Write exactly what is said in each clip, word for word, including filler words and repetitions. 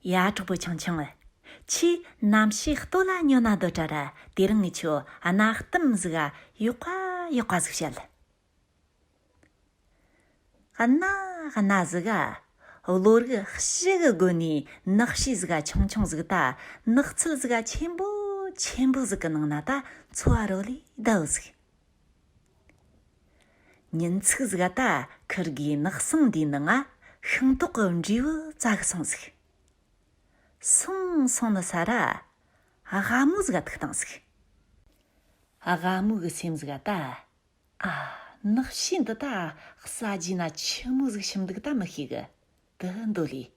ཡ། གྲོགས་པོ་ཆུང་ཆུང་། ཁྱེད་གནམ་གཤིས་སྟོད་ལ་ཉོ་ན་འདོད་དྲ་ར། དེ་རིང་ངས་ཁྱོད་གནའ་གཏམ་ཟིག་ག་ཡག་པ་ཡག་པ་ཟིག་བཤད། གནའ་གནའ་ཟིག་ག་ལོ་རྒྱུས་ཞིག་གི་སྒོ་ནས་ནགས་བྱི་ཟིག་ག་ཆུང་ཆུང་ཟིག་ད་ནགས་ཚལ་ཟིག་ག་ཆེན་པོ་ཆེན་པོ་ཟིག་གི་ནང་ན་ད་འཚོ་བ་རོལ་ལེ་བསྡད་ཟིག་ཉིན་ཅིག་ཟིག་ག་ད་ཁུར་གི་ནགས་སྲང་འདིའི་ནང་ང་ཤིང་ཏོག་གི་འབྲས་བུ་བཙལ་གི་སོང་ཟིག་སོང་སོང་ནི་ས་ར་ཨ་ཝ་མོ་ཟིག་ག་ཐུག་བཏང་ཟིག་ཨ་ཝ་མོ་གི་སེམས་ཟིག་ག་ད། ཨ། ནགས་བྱི་འདི་ད་ཟ་རྒྱུ་ན་ཆི་མོ་ཟིག་ཞིམ་འདུག་ད་མི་ཤེས་གི། དེ་འདོད་ལེ།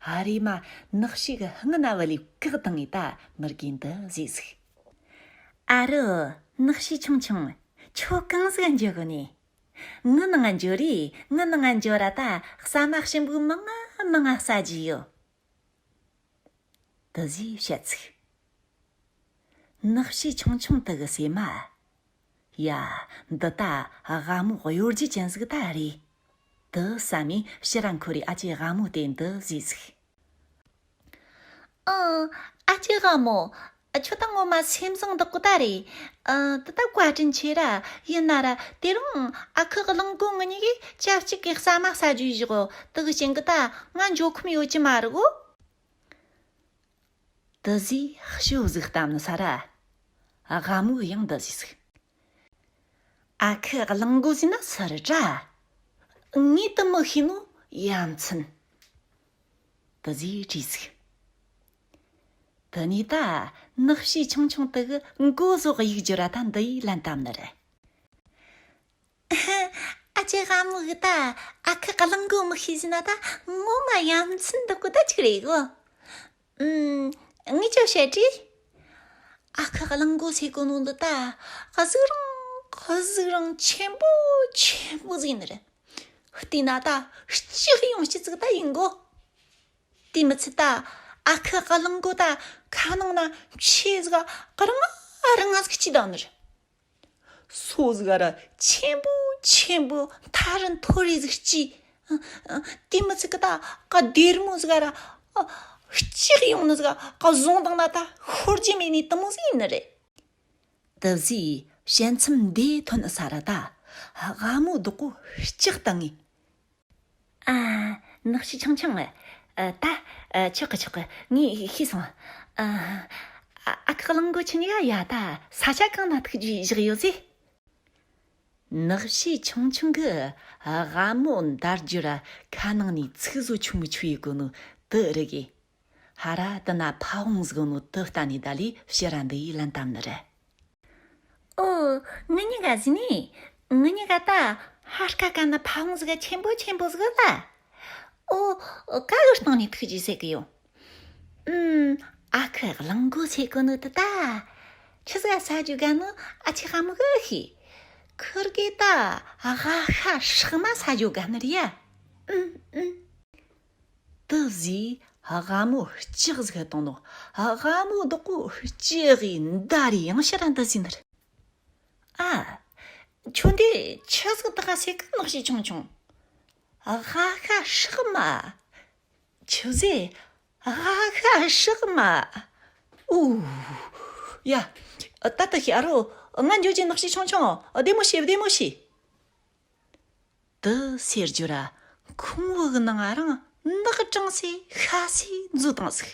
ཨ་རེ་མ། ནགས་བྱི་གི་སྔུན་ན་བ་ལེ་བཀག་བཏང་ངེ་ད་མི་རྒན་འདི་ཟེར་ཟིག་ཨ་རོ། ནགས་བྱི་ཆུང་ཆུང་། ཁྱོད་གང་ཟིག་འགྱོ་གོ་ནི། ངའི་ནང་ང་འགྱོ་རེ། ངའི་ནང་ང་འགྱོ་ར་ད་ཟ་མ་ཞིམ་པོ་མང་ང་མང་ང་ཟ་རྒྱུ་ཡོད། དེ་ཟིག་བཤད་ཟིག་ནགས་བྱི་ཆུང་ཆུང་དེ་གི་སེམས་མ། ཡ། འདི་ད་ཨ་ཝ་མོ་གཡོ་སྒྱུ་ཅན་ཟིག་ད་རེད། དེ་བསམ་མི་ཕྱིར་ར་འཁོར་རེ་ཨ་ཅེ་ཝ་མོ་དེ་འདི་ཟེར་ཟིག་ཨང་། ཨ་ཅེ་ཝ་མོ། ཁྱོད་ད་ངོ་མ་སེམས་བཟང་འདུག་གོ་ད་རེད། ཨ། དེ་ད་བཀའ་དྲིན་ཆེ་ར། ཡིན་ན་ར་དེ་རིང་ཨ་ཁུ་གླང་མགོ་ང་གཉིས་ཀྱིས་ཆབས་ཅིག་གི་ཟ་མ་ཟ་རྒྱུ་བཞག་གོ་དེ་གི་རྐྱེན་གི་ད་ང་འགྱོ་ཁོམ་ཡོད་ཀྱི་མ་རེད་གོ་དེ་ཟིག་ཤོབ་ཟིག་བཏབ་ནི་ས་ར། ཨ་ཝ་མོ་ཡང་འདི་ཟེར་ཟིག་ཨ་ཁུ་གླང་མགོ་ཟེར་ན་སུ་རེད་དྲ། ངས་དེ་མི་ཤེས་ནོ་ཡ་མཚན། དེ་ཟིག་དྲིས་ཟིག་དེ་ནས་ད་ནགས་བྱི་ཆུང་ཆུང་དེ་གི་མགོ་ཟོག་གཡུག་རྒྱུ་ར་ད་འདི་ཡི་ལན་བཏབ་ནི་རེད། ཨ་ཅེ་ཝ་མོ་གི་ད་ཨ་ཁུ་གླང་མགོ་མི་ཤེས་ཟིན་ན་ད་ངོ་མ་ཡ་མཚན་འདུག་གོ་ད་ཅིག་རེད་གོ་ཨུམ། ངས་ཅི་བཤད་དྲིས། ཨ་ཁུ་གླང་མགོ་ཟེར་གོ་ནོ་འདི་ད་གཟུགས་རིང་གཟུགས་རིང་ཆེན་པོ་ཆེན་པོ་ཟིག་ནི་རེད། བལྟས་ན་ད་ལྕགས་ཡོང་སྤྱི་ཟིག་ད་ཡིན་གོ་དེ་མི་ཚད་ད་ཨ་ཁུ་གླང་མགོ་ད་ཁ་ནང་ན་ཆེ་ཟིག་ག་རིང་ང་རིང་ང་ཟིག་སྐྱེས་བསྡད་ནི་རེད། སོ་ཟིག་ག་ར་ཆེན་པོ་ཆེན་པོ་ཐ་རི་མཐོ་རི་ཟིག་སྐྱེས། དེ་མི་ཚད་གི་ད་ག་སྡེར་མོ་ཟིག་ག་ར་ལྕགས་ཡོང་ནི་ཟིག་ག་བཟུང་བཏང་ན་ད་ཤོར་རྒྱུ་མེད་ནི་དེ་མོ་ཟིག་ཡིན་ནི་རེད། དེ་ཟིག་བཤད་མཚམས་འདི་ཐོན་ས་ར་ད་ཝ་མོ་བདག་པོ་ལྕགས་བཏང་ངེ། ཨ། ནགས་བྱི་ཆུང་ཆུང་། ཨ། ད། ཨ། ཆོག་གི་ཆོག་གི་ངས་ཤེས་སོང་། ཨ། ཨ། ཨ་ཁུ་གླང་མགོ་ཁྱེད་གཉིས་ཀ་ཡ་ད་ས་ཆ་གང་ན་ཐུག་རྒྱུ་བཞག་ཡོད་ཟེ། ནགས་བྱི་ཆུང་ཆུང་གི་ཝ་མོ་འདར་རྒྱུ་ར་ཁ་ནང་ནས་ཚིག་བཟོ་ཆུང་མི་ཆུ་ཡི་གོ་ནོ་དེ་རིག་གི་ཧ་ར་དེ་ན་ཕ་བོང་ཟིག་ནོ་དེ་ལྟ་ནི་ད་ལི་ཕྱིར་ར་འདི་ཡི་ལན་བཏབ་ནི་རེད། ཨོ། ངེད་གཉིས་ཀ་ཟིན་ནི། ངེད་གཉིས་ཀ་ད་ཧར་ཁ་ཀ་ན་ཕ་བོང་ཟིག་ཆེན་པོ་ཆེན་པོ་ཟིག་ལ། ཨོ། ཀ་གི་སྟེང་ནས་ཐུག་རྒྱུ་ཟེར་གི་ཡོང་། ཨུམ། ཨ་ཁུ་གླང་མགོ་ཟེར་གོ་ནོ་དེ་ད། ཆི་ཟིག་ཟ་རྒྱུ་དགའ་ནོ་ཨ་ཅེ་ཝ་མོ་གི་ཤེས། ཁུར་གི་ད་ཨ་ཝ་ཤ་སྲེག་མ་ཟ་རྒྱུ་དགའ་ནི་རེད་ཡ། ཨུམ་ཨུམ། དེ་ཟིག་ཝ་མོ་ལྕགས་ཟིག་བཏང་ནོ། ཝ་མོ་བདག་པོ་ལྕགས་གི་འདར་ཡང་ཕྱིར་ར་འདི་ཟིན་ནི་རེད། ཨ། ཁྱོད་འདི་ཆི་ཟིག་ད་ག་ཟེ་གི་ནགས་བྱི་ཆུང་ཆུང་། ཨ་ཝ་ཤ་སྲེག་མ། ཆི་ཟེ། ཨ་ཝ་ཤ་སྲེག་མ། ཨུ། ཡ། ད་ལྟ་ཤི་ཨ་རོ། ང་འགྱོ་རྒྱུ། ནགས་བྱི་ཆུང་ཆུང་། བདེ་མོ་བྱོས། བདེ་མོ་བྱོས། དེ་ཟེར་རྒྱུ་ར་ཁོང་བུ་གི་ནང་ང་རང་ནག་ཀྲང་སེ་ཤ་སེ་འཛུལ་བཏང་ཟིག